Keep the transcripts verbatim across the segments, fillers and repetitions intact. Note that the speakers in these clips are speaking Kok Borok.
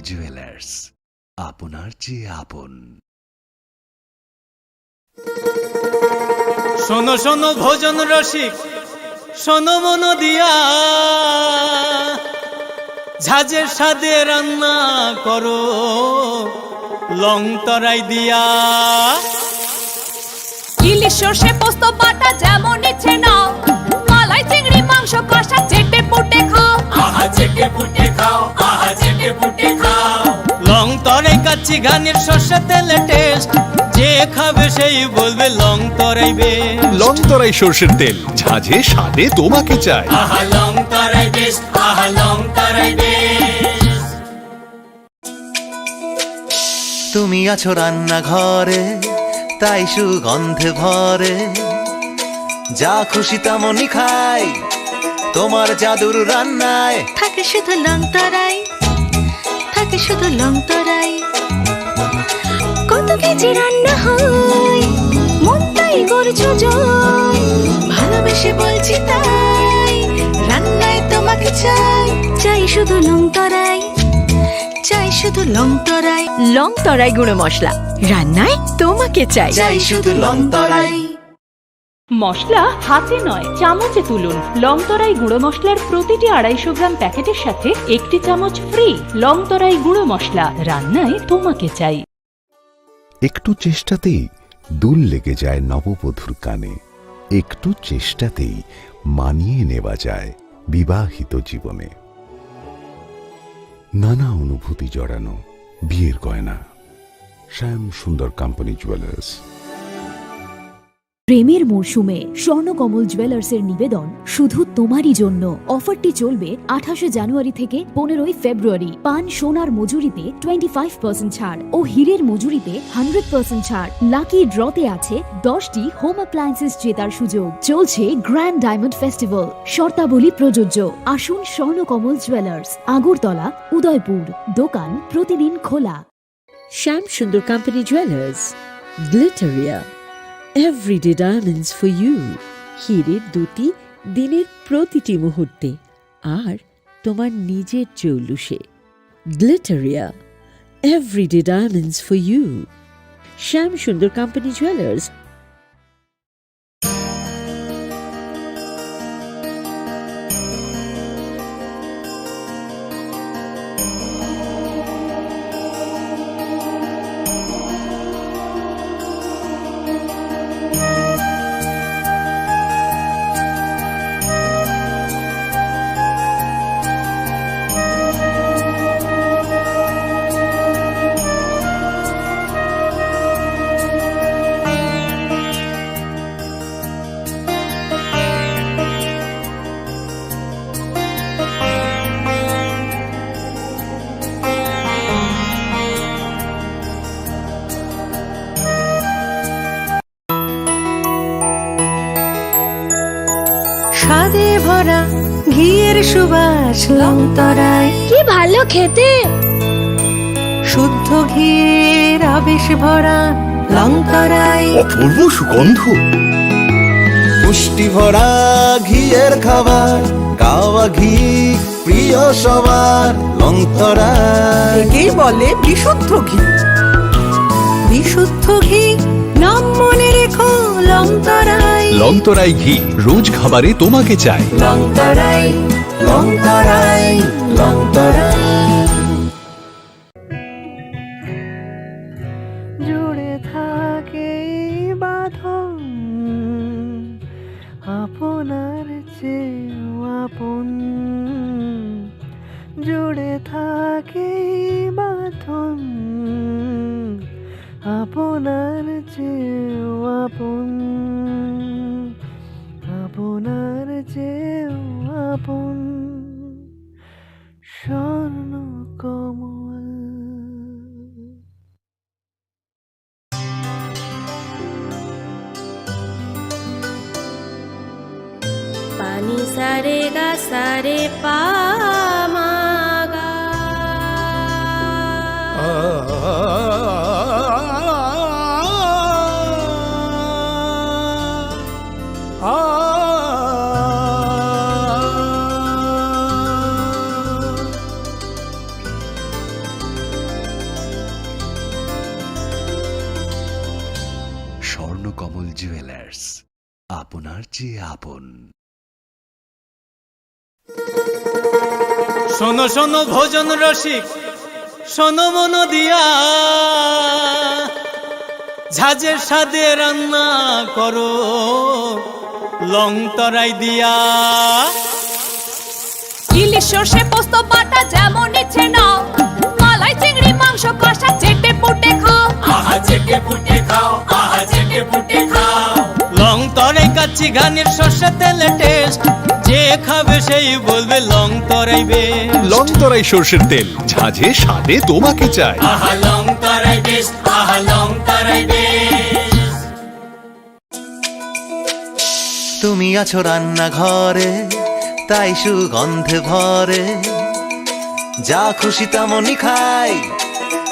জুয়েলার্স, আপনার যে আপন। শোনো শোনো ভোজন রসিক, শোনো মন দিয়া, ঝাঁঝের স্বাদে রান্না করো লং তরাই দিয়া। ইলিশ সর্ষে পোস্ত বাটা যেমন ইচ্ছে নাও, মালাই চিংড়ি মাংস কষা চেটে পুটে খাও। আহা চেটে পুটে খাও, আহা চেটে পুটে খাও। লং তরাই কাচ্চি ঘানির সর্ষে তেলে টেস্ট, যে খাবে সেই বলবে লং তরাই বেশ। লং তরাই সর্ষের তেল, ঝাঁঝে স্বাদে তোমাকে চাই। আহা লং তরাই বেশ, আহা লং তরাই বেশ। তুমি আছো রান্নাঘরে, তাই সুগন্ধে ভরে। যা খুশি তেমনই খাই, তোমার জাদুর রান্নায়। থাকে শুধু লং তরাই, থাকে শুধু লং তরাই। কত কেজি রান্না হয়, মনটাই করছো জয়। ভালোবেসে বলছি তাই, রান্নায় তোমাকে চাই। চাই শুধু লং তরাই, চাই শুধু লং তরাই। লং তরাই গুঁড়ো মশলা, রান্নায় তোমাকে চাই। চাই শুধু লং তরাই। মশলা হাতে নয়, চামচে তুলুন। লং তরাই গুঁড়ো মশলার প্রতিটি আড়াইশো গ্রাম প্যাকেটের সাথে একটি চামচ ফ্রি। লং তরাই গুঁড়ো মশলা, রান্নায় তোমাকে চাই। একটু চেষ্টাতেই দুল লেগে যায় নববধূর কানে, একটু চেষ্টাতেই মানিয়ে নেওয়া যায় বিবাহিত জীবনে। নানা অনুভূতি জড়ানো বিয়ের গয়না। শ্যাম সুন্দর কোম্পানি জুয়েলার্স। প্রেমের মরশুমে স্বর্ণকমল জুয়েলার্সের নিবেদন শুধু তোমারই জন্য। অফারটি চলবে আঠাশে জানুয়ারি থেকে পনেরোই ফেব্রুয়ারি। পান সোনার মজুরিতে টোয়েন্টি ফাইভ পার্সেন্ট ছাড় ও হীরের মজুরিতে হান্ড্রেড পার্সেন্ট ছাড়। লাকি ড্রতে আছে দশটি হোম অ্যাপ্লায়েন্সেস জেতার সুযোগ। চলছে গ্র্যান্ড ডায়মন্ড ফেস্টিভ্যাল। শর্তাবলী প্রযোজ্য। আসুন স্বর্ণকমল জুয়েলার্স, আগরতলা, উদয়পুর। দোকান প্রতিদিন খোলা। Shyam Sundar company jewellers, Glitteria, everyday diamonds for you. হীরের দ্যুতি দিনের প্রতিটি মুহূর্তে, আর তোমার নিজের জৌলুসে। Glitteria, everyday diamonds for you. Shyam Sundar company jewellers. স্বাদে ভরা ঘিয়ের সুবাস লং তরাই। কি ভালো খেতে! শুদ্ধ ঘিয়ের আবেশ ভরা লং তরাই। অপূর্ব সুগন্ধ। পুষ্টি ভরা ঘিয়ের খাবার, গাওয়া ঘি প্রিয় সবার লং তরাই। একেই বলে বিশুদ্ধ ঘি। বিশুদ্ধ ঘি, নাম মনে রেখো লং তরাই। লং তরাই ঘি, রোজ খাবারে তোমাকে চাই। লং তরাই, লং তরাই, লং তরাই। জুড়ে থাকে এই বাঁধন আপনার চেয়েও আপন। জুড়ে থাকে এই বাঁধন আপনার চেয়েও আপন, আপনার চেয়েও আপন। স্বর্ণ কমল। Pani sare ga sare pa ma ga. কমল জুয়েলার্স, আপনার চেয়ে আপন। শোনো শোনো ভোজন রসিক, শোনো মন দিয়া, ঝাঁঝের স্বাদে রান্না করো লং তরাই দিয়া। ইলিশ সর্ষে পোস্ত বাটা যেমন ইচ্ছে নাও, মালাই চিংড়ি মাংস কষা চেটে পুটে খাও। আহা চেটে পুটে খাও, আহা চেটে পুটে খাও। লং তরাই কাচ্চি ঘানির সর্ষে তেলে টেস্ট, যে খাবে সেই বলবে লং তরাই বেস্ট। লং তরাই সর্ষের তেল, ঝাঁঝে স্বাদে তোমাকে চাই। আহা লং তরাই বেস্ট, আহা লং তরাই বেস্ট। তুমি আছো রান্নাঘরে, তাই সুগন্ধে ভরে। যা খুশি তেমনই খাই,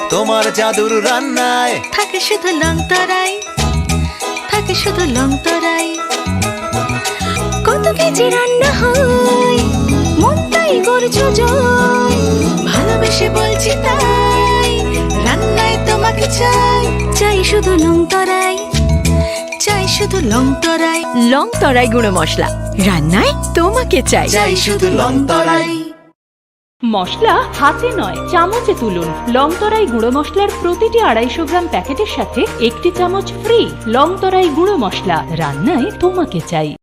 তোমার জাদুর রান্নায়। থাকে শুধু লং তরাই, থাকে শুধু লং তরাই। কত কেজি রান্না হয়, মনটাই করছো জয়। ভালোবেসে বলছি তাই, রান্নায় তোমাকে চাই। চাই শুধু লং তরাই, চাই শুধু লং তরাই। লং তরাই গুঁড়ো মশলা, রান্নায় তোমাকে চাই। চাই শুধু লং তরাই। মশলা হাতে নয়, চামচে তুলুন। লং তরাই গুঁড়ো মশলার প্রতিটি আড়াইশো গ্রাম প্যাকেটের সাথে একটি চামচ ফ্রি। লং তরাই গুঁড়ো মশলা, রান্নায় তোমাকে চাই।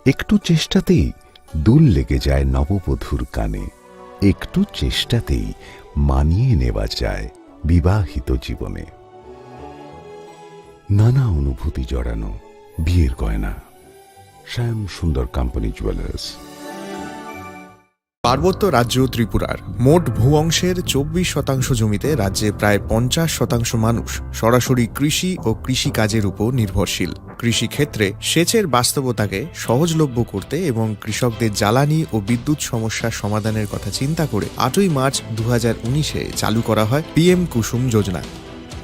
একটু চেষ্টাতেই দুল লেগে যায় নববধূর কানে, একটু চেষ্টাতেই মানিয়ে নেওয়া যায় বিবাহিত জীবনে। নানা অনুভূতি জড়ানো বিয়ের গয়না। শ্যাম সুন্দর কোম্পানি জুয়েলার্স। পার্বত্য রাজ্য ত্রিপুরার মোট ভূ অংশের চব্বিশ শতাংশ জমিতে রাজ্যে প্রায় পঞ্চাশ শতাংশ মানুষ সরাসরি কৃষি ও কৃষিকাজের উপর নির্ভরশীল। কৃষিক্ষেত্রে সেচের বাস্তবতাকে সহজলভ্য করতে এবং কৃষকদের জ্বালানি ও বিদ্যুৎ সমস্যা সমাধানের কথা চিন্তা করে আটই মার্চ দু হাজার উনিশে চালু করা হয় পিএম কুসুম যোজনা,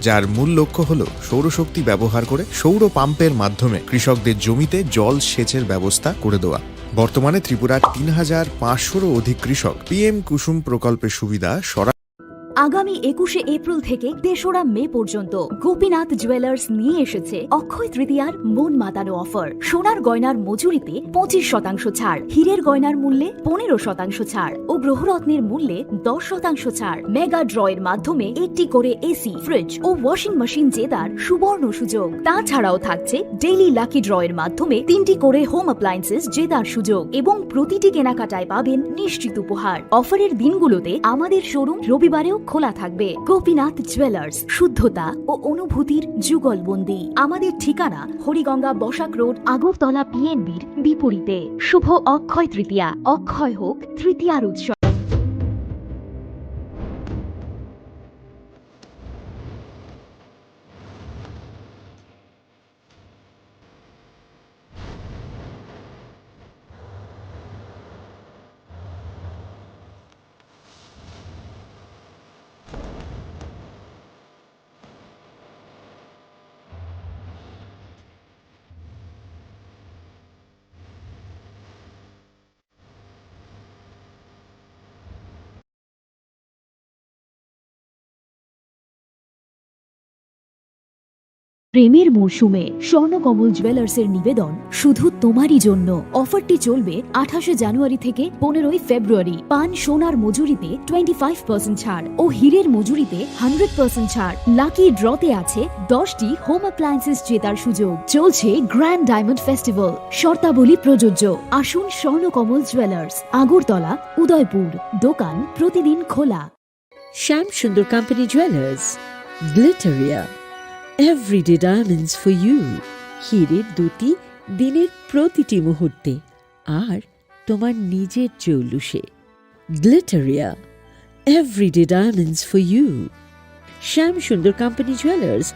যার মূল লক্ষ্য হল সৌরশক্তি ব্যবহার করে সৌর পাম্পের মাধ্যমে কৃষকদের জমিতে জল সেচের ব্যবস্থা করে দেওয়া। বর্তমানে ত্রিপুরার তিন হাজার পাঁচশোরও অধিক কৃষক পিএম কুসুম প্রকল্পের সুবিধা সরা- আগামী একুশে এপ্রিল থেকে তেসরা মে পর্যন্ত গোপীনাথ জুয়েলার্স নিয়ে এসেছে অক্ষয় তৃতীয়ার মন মাতানো অফার। সোনার গয়নার মজুরিতে পঁচিশ শতাংশ ছাড়, হীরের গয়নার মূল্যে পনেরো শতাংশ ছাড় ও গ্রহরত্নের মূল্যে দশ শতাংশ ছাড়। মেগা ড্র এর মাধ্যমে একটি করে এসি, ফ্রিজ ও ওয়াশিং মেশিন জেতার সুবর্ণ সুযোগ। তাছাড়াও থাকছে ডেইলি লাকি ড্র এর মাধ্যমে তিনটি করে হোম অ্যাপ্লায়েন্সেস জেতার সুযোগ এবং প্রতিটি কেনাকাটায় পাবেন নিশ্চিত উপহার। অফারের দিনগুলোতে আমাদের শোরুম রবিবারেও খোলা থাকবে। গোপীনাথ জুয়েলার্স, শুদ্ধতা ও অনুভূতির যুগলবন্দি। আমাদের ঠিকানা হরিগঙ্গা বসাক রোড, আগরতলা পিএনবির বিপরীতে। শুভ অক্ষয় তৃতীয়া, অক্ষয় হোক তৃতীয়ার উৎসব। প্রেমের মৌসুমে স্বর্ণকমল জুয়েলার্সের নিবেদন শুধু তোমারই জন্য। অফারটি চলবে আঠাশে জানুয়ারি থেকে পনেরোই ফেব্রুয়ারি। পান সোনার মজুরিতে টোয়েন্টি ফাইভ পার্সেন্ট ছাড় ও হীরের মজুরিতে হান্ড্রেড পার্সেন্ট ছাড়। লাকি ড্রতে আছে দশটি হোম অ্যাপ্লায়েন্সেস জেতার সুযোগ। চলছে গ্র্যান্ড ডায়মন্ড ফেস্টিভ্যাল, শর্তাবলী প্রযোজ্য। আসুন স্বর্ণকমল জুয়েলার্স, আগরতলা, উদয়পুর। দোকান প্রতিদিন খোলা। Shyam Sundar company jewellers, Glitteria, everyday diamonds for you. হীরের দ্যুতি দিনের প্রতিটি মুহূর্তে, আর তোমার নিজের চৌলুসে। Glitteria, everyday diamonds for you. Shyam Sundar company jewellers.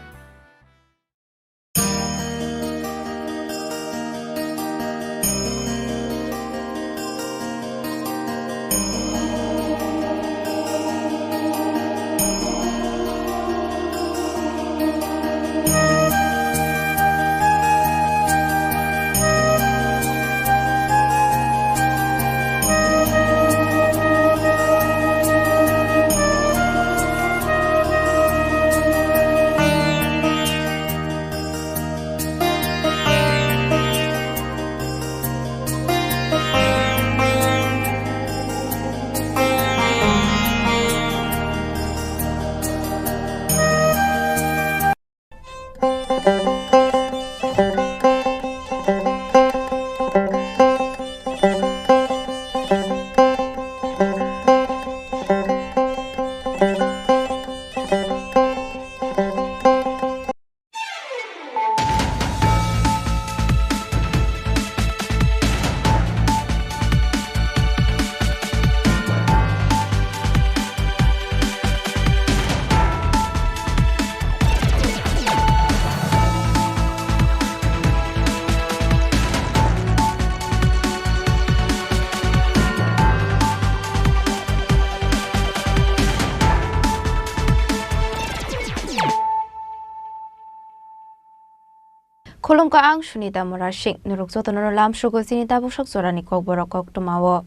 Khulumkha, ang Sunita Murasing. Norok jotono lamsugo chini tabuksak jorani kokborok koktwmao.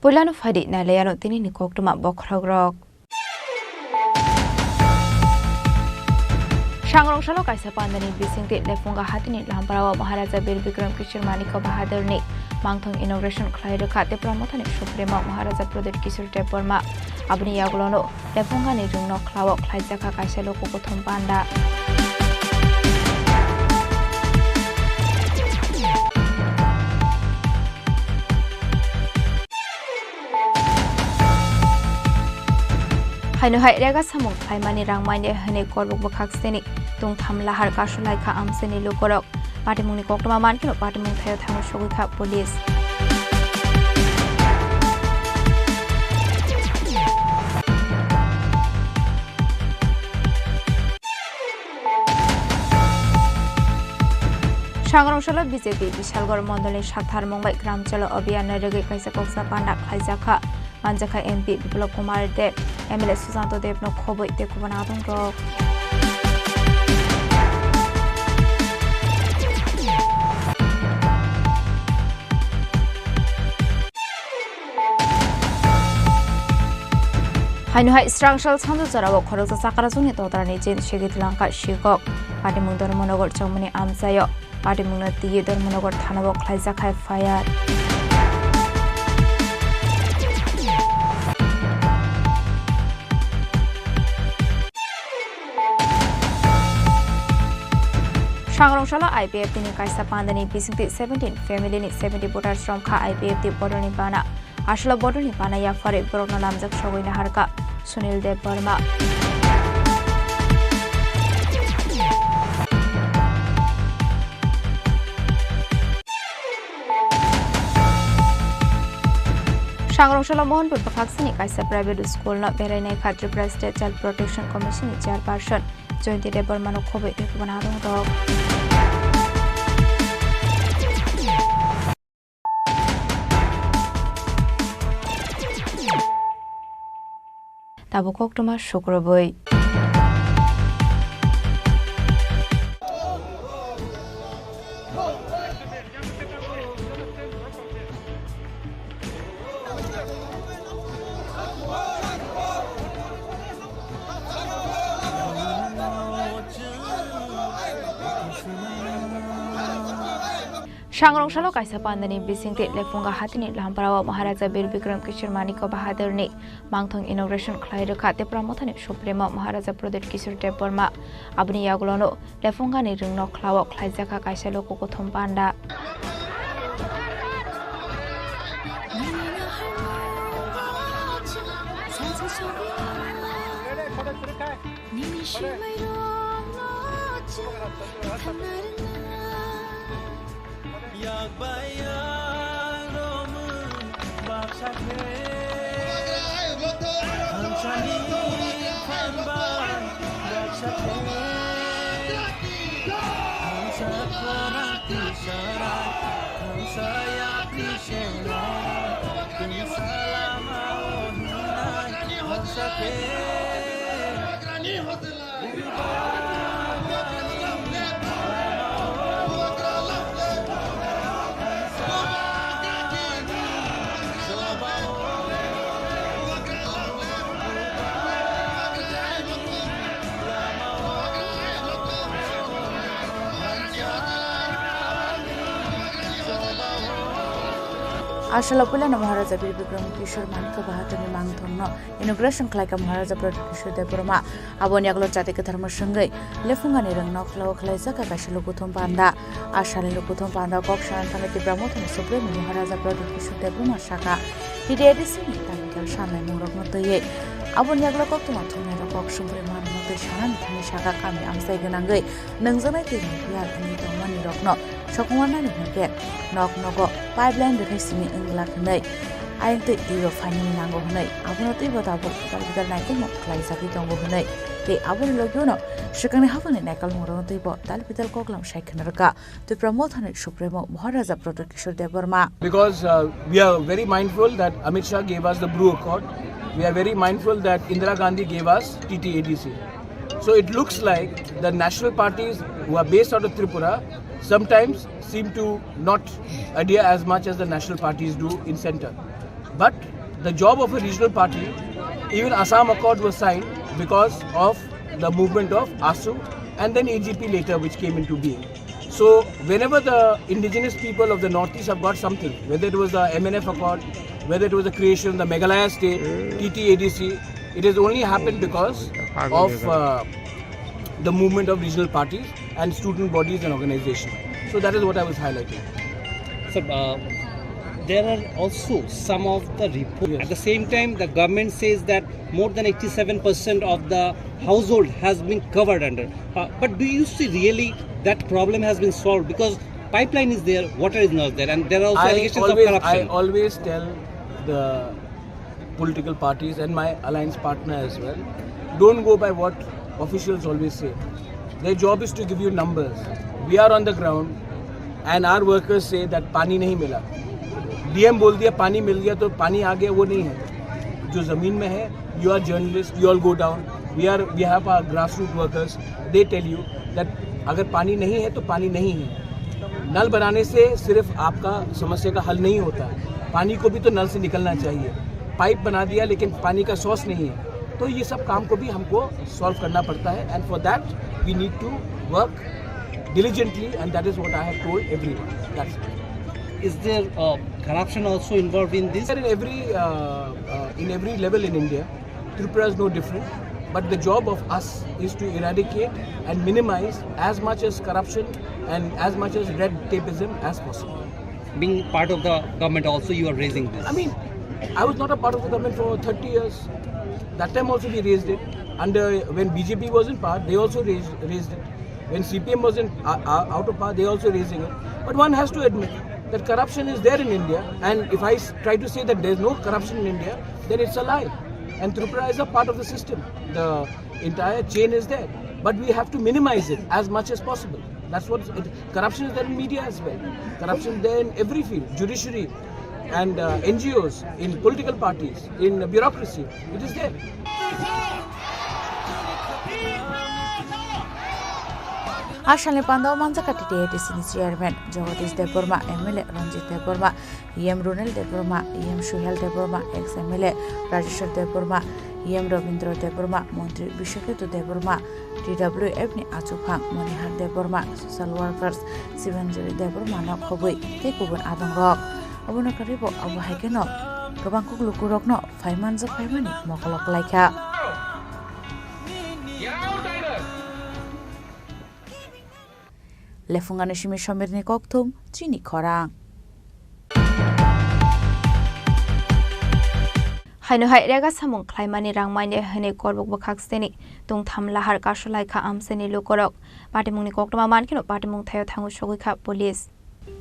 Puilano phaidi nailaiano tinini koktwma bokhorokrok. Sangrong salo kaisa pandani bisingtwi Lephunga hatini Lamparao Maharaja Bir Bikram Kishore Manikya Bahadurni mangthong inauguration khlai rwkha Tipra Mothani Supremo Maharaja Pradyut Kishore Debbarma. Aboni yagulono Lephungani rwngno khlao khlaijakha kaisa luku kuthum panda. Haino hai rega samung khlaimani rang manya hwnwi korbuk bwkhak sini tungtham lahar kasulaikha amchaini lukurok. Patimungni koktwma mankhe patimung thaio thangwi sogwi kha police. Sangrong salo B J P Bishalgarh mondolni saktharmung bai Gram Chalo Abhiyan no rwgwi kaisa koksa panda khlaijakha. Manjakha M P Biplab Kumar Deb, M L A Susanto Deb no khobwi tei kubun adongrok. Haino hai srangsal sanjo jorao khoroksa chakrajwngni totrani chin segwi twlangkha sikok. Patimung Dharmanagar chongmani amchaio. Patimungno twiwi Dharmanagar thanao khlaijak hai F I R. Sangrong salo I P F T ni kaisa pandani bisingtwi seventeen family ni seventy voters romkha I P F T bodolni bana. Aswla bodolni bana yapharwi borokno lamjak sogwi naharkha Sunil Debbarma. Sangrong salo Mohanpur bwkhaksini kaisa private school no berai naikha Tripura State Child Protection Commission ni chairperson Jayanti Debbarma no khobwi tei kubun adongrok. Tabuk koktwma sukrubwi. Sangrong salo kaisa pandani bisingtwi Lephunga hatini Lamparao Maharaja Bir Bikram Kishore Manikya Bahadurni mangthong inauguration khlai rwkha Tipra Mothani Supremo Maharaja Pradyut Kishore Debbarma. Aboni yagulono Lephungani rwngno khlao khlaijakha kaisa luku kuthum panda. Yak bai yak romwi baksa khe, thansani phan bai baksa khe, thansa khorang twi sarai, thansa yapri senai, twi salama o hinai baksa khe. Aswla puilano Maharaja Bir Bikram Kishore Manikya Bahadurni mangthongno inauguration khlaikha Maharaja Pradyut Kishore Debbarma. Aboni yagulo chati kwthar mwswngwi Lephungani rwngno khlao khlaijak kaisa lukuthum panda. A salni lukuthum panda kok sana thangwi Tipra Mothani Supremo Maharaja Pradyut Kishore Debbarma sakha, T T A D C ni tangwi khe sanlaimungrokno twiwi. Aboni yagulo koktwma thumnairok kok sumbrwi manrokno twi sanani thangwi sakha kami amchai gwnangwi nungjaknai twi rwng phiyal wngwi tongmani rokno. Sokomornani hwnkhe nok nogo pipeline rwkhai simi wng glak hwnwi, ayang twi twibo phainani nango hwnwi, abono twibo tabuk hospital naikolmung khlaijagwi tongo hwnwi tei aboni logiono swkangni haphangni naikolmungrokno twibo tal bital koklam sai khna rwkha Tipra Mothani Supremo Maharaja Pradyut Kishore Debbarma. Because, uh, we are very mindful that Amit Shah gave us the Bru Accord. We are very mindful that Indira Gandhi gave us T T A D C. So it looks like the national parties who are based out of Tripura sometimes seem to not adhere as much as the national parties do in center. But the job of a regional party, even Assam Accord was signed because of the movement of ASU and then A G P later, which came into being. So whenever the indigenous people of the Northeast have got something, whether it was the M N F Accord, whether it was the creation of the Meghalaya state, T T A D C, it has only happened because of uh, the movement of regional parties and student bodies and organizations. So that is what I was highlighting. So uh, there are also some of the reports. At the same time, the government says that more than eighty-seven percent of the household has been covered under. Uh, but do you see really that problem has been solved? Because pipeline is there, water is not there, and there are also I allegations of always, I corruption. always tell the political parties and my alliance partner as well, don't go by what officials always say. Their job is to give you numbers. We are on the ground and our workers say that पानी नहीं मिला. D M बोल दिया पानी मिल गया तो पानी आ गया, वो नहीं है. जो ज़मीन में है, you are journalist, you all go down. We are, we have our grassroots workers. They tell you that अगर पानी नहीं है तो पानी नहीं है. नल बनाने से सिर्फ आपका समस्या का हल नहीं होता, पानी को भी तो नल से निकलना चाहिए. पाइप बना दिया लेकिन पानी का सोर्स नहीं है, तो ये सब काम को भी हमको सॉल्व करना पड़ता है. And for that we need to work diligently, and that is what I have told everyone. That's it. Is there uh, corruption also involved in this? In every uh, uh, in every level in India, Tripura is no different. But the job of us is to eradicate and minimize as much as corruption and as much as red tapeism as possible. Being part of the government, also you are raising this. I mean, I was not a part of the government for thirty years. That time also we raised it. Under when B J P was in power, they also raised, raised it. When C P M was in uh, uh, out of power, they also raising it. But one has to admit that corruption is there in India. And if I s- try to say that there is no corruption in India, then it's a lie. And Tripura is a part of the system. The entire chain is there. But we have to minimize it as much as possible. That's what it, corruption is there in media as well. Corruption is there in every field, judiciary, and uh, N G Os, in political parties, in bureaucracy. It is there. Asalni pandao manjaka T T A D C ni chairman Jagadish Debbarma, M L A Ranjit Debbarma, E M Runel Debbarma, E M Suhel Debbarma, ex M L A Rajeshwar Debbarma, E M Rabindra Debbarma, Montri Biswaketu Debbarma, T W F ni achuphang Monihar Debbarma, social workers Sibanjali Debbarma no khobwi tei kubun adongrok. Obono kwrwibo abo hai kheno kwbang kuklukurokno phaimanjak phaimani mokolo klaikha. Lephungani simi somirni kokthum chini khorang. Haino hai rega samung khlaimani rang maine hwnwi korbuk bwkhak seni tungtham lahar kasulaikha amchaini lukorok. Patimungni koktwma mankheno patimung thaio thangwi sogwikha police.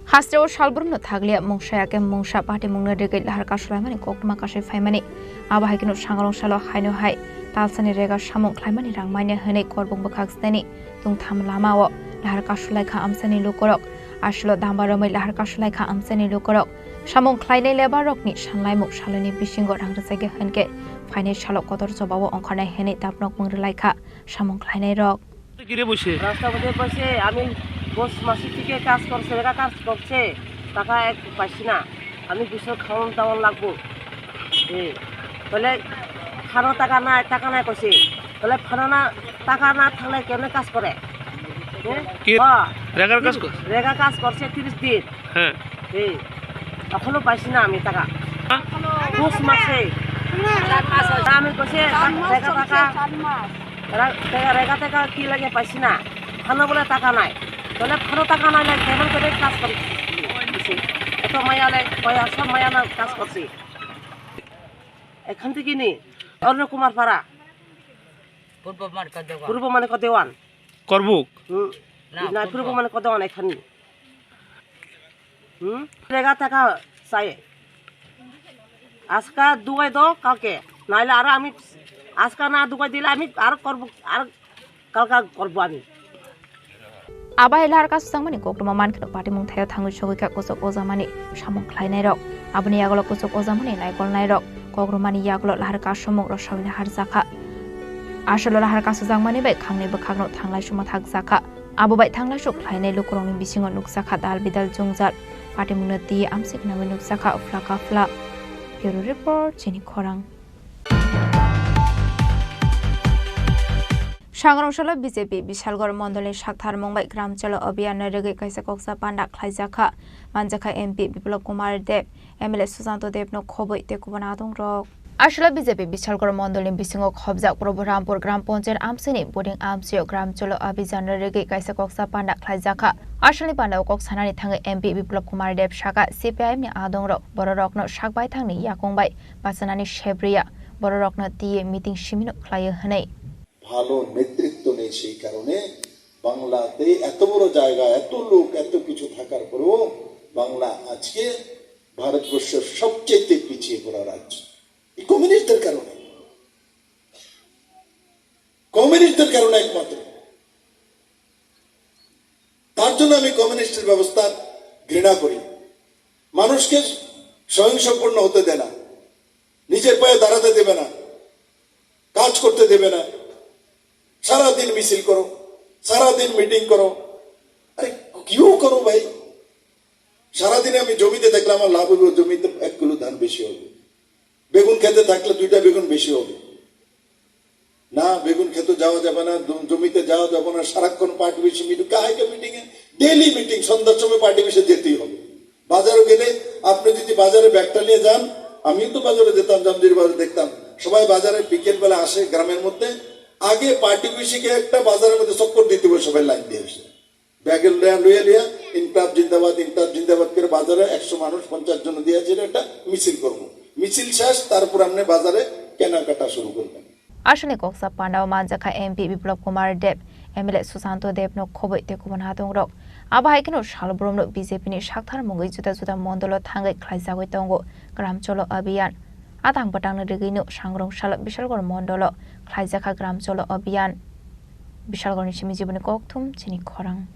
Hasteo salbrumno thaglia mungsa yakhe mungsa patimungno rigwi lahar kasulaimani koktwma kasui phaimani. Abo hai kheno sangrong salo haino hai talsani rega samung khlaimani rang maine hwnwi korbuk bwkhak seni tungtham lamao lahar kasulaikha amchaini lukorok. Asilo damba romwi lahar kasulaikha amchaini lukorok. Samung khlainai lebar rokni sanlaimung saloni bisingo rang rwchagya hwnkhe phainai salo kotor jobao ongkhornai hwnwi tapnok mung rwlaikha samung khlainairok. রাস্তার মধ্যে বসে আমি বস মাসি থেকে কাজ করছে, এরা কাজ করছে, টাকা এক পাচ্ছি না, আমি দুশো খাওয়ান দাওয়ান লাগবো। এ, তাহলে ফানো টাকা নাই, টাকা নাই কইছে, তাহলে ফানো না, টাকা না থাকলে কেমনে কাজ করে? হ্যাঁ? কি? হ্যাঁ। রেগার কাজ কর? রেগা কাজ করছে তিরিশ দিন। হ্যাঁ। এই, এখনো পাইছি না আমি টাকা। হ্যাঁ? পৌষ মাসে। আমি কইছে, রেগা টাকা, রা-, রেগা, রেগা টাকা কি লাগে পাইছি না। ফানো বলে টাকা নাই। তাহলে ফানো টাকা নাই, নাই, কেমন করে কাজ করে? এত মায়া লে, মায়া, সব মায়া না কাজ করছি। এখান থেকে নি, অরুণ কুমার পাড়া। পূর্ব মানিক দেওয়ান। পূর্ব মানিক দেওয়ান। করবুক। হুম। না, পূর্ব মানিক দেওয়ান এখানে। হুম? রেগা টাকা চাই। আজকা দুগাই দাও কালকে। নাইলে আরো আমি আজকা না দুগাই দিলে আমি আরো করব, আর কালকা করব আমি। Abai lahar kasukjakmani koktwma mankheno patimung thaio thangwi sogwikha kuchuk ojamani samung khlainairok. Aboni yagulo kuchuk ojamani naikolnairok Kok rwmani yagulo lahar kasumung rosawina harjakha. Aswkno lahar kasujakmani bai khangni bwkhakno thanglai sumo thakjakha. Abo bai thanglai suk khlainai lukurokni bisingo nukjakha dal bidal jwngjal. Patimungno twi amsik nangwi nukjakha uphla kaphla. Bureau Report, Chini Khorang. Sangrong salo B J P Bishalgarh mondolni saktharmung bai Gram Chalo Abhiyan no rwgwi kaisa koksa panda khlaijakha, manjakha M P Biplab Kumar Deb, M L A Susanto Deb no khobwi tei kubun adong rok. Aswkno B J P Bishalgarh mondolni bisingo khobjak Prabhu Rampur Gram Panchayat amchaini buding amchaio Gram Chalo Abhiyan no rwgwi kaisa koksa panda khlaijakha. Aswkni panda o kok sanani thangwi M P Biplab Kumar Deb sakha, C P I M ni adong rok bororokno sak baithangni yakung bai bachanani sebriya, bororokno twiwi meeting simino khlaio hwnwi. ভালো নেতৃত্ব নেই, সেই কারণে বাংলাতে এত বড় জায়গা, এত লোক, এত কিছু থাকার পরেও বাংলা আজকে ভারতবর্ষের সবচেয়ে পিছিয়ে পড়া রাজ্য। এই কমিউনিস্টদের কারণে, কমিউনিস্টদের কারণে একমাত্র। তার জন্য আমি কমিউনিস্টের ব্যবস্থা ঘৃণা করি। মানুষকে স্বয়ংসম্পূর্ণ হতে দেয় না, নিজের পায়ে দাঁড়াতে দেবে না, কাজ করতে দেবে না, সারাদিন মিছিল করো, সারাদিন মিটিং করো। আরে, কিউ করো ভাই। সারাদিনে আমি জমিতে দেখলাম, আমার লাভ হইব, জমিতে এক কিলো ধান বেশি হবে। বেগুন খেতে থাকলে দুইটা বেগুন বেশি হবে। না, বেগুন খেতে যাওয়া যাবে না, জম-, জমিতে যাওয়া যাবে না, সারাক্ষণ পার্টি অফিসে মিটিং। কাহাইকে মিটিং এ? ডেইলি মিটিং, সন্ধ্যার সময় পার্টি অফিসে যেতেই হবে। বাজারে গেলে, আপনি যদি বাজারে ব্যাগটা নিয়ে যান, আমিও তো বাজারে যেতাম, জামজির বাজারে দেখতাম, সবাই বাজারে বিকেল বেলা আসে গ্রামের মধ্যে, আগে পার্টি অফিসে গিয়ে একটা বাজারের মধ্যে চক্কর দিতে হবে, সবাই লাইন দিয়ে এসে। ব্যাগের লয়া লইয়া লইয়া ইনকলাব জিন্দাবাদ, ইনকলাব জিন্দাবাদ করে বাজারে একশো মানুষ, পঞ্চাশ জন দিয়ে আছে, এটা একটা মিছিল করবো। মিছিল শেষ, তারপর আপনি বাজারে কেনাকাটা শুরু করবেন। Aswkni koksa pandao manjakha M P Biplab Kumar Deb, M L A Susanto Deb no khobwi tei kubun adong rok. Abo hai kheno salbrumno B J P ni saktharmungwi juda juda mondolo thangwi khlaijagwi tongo Gram Chalo Abhiyan. Atang bwtangni rwgwino sangrong salo Bishalgarh mondolo khlaijakha Gram Chalo Abhiyan. Bishalgarhni simi jiboni kokthum chini khorang.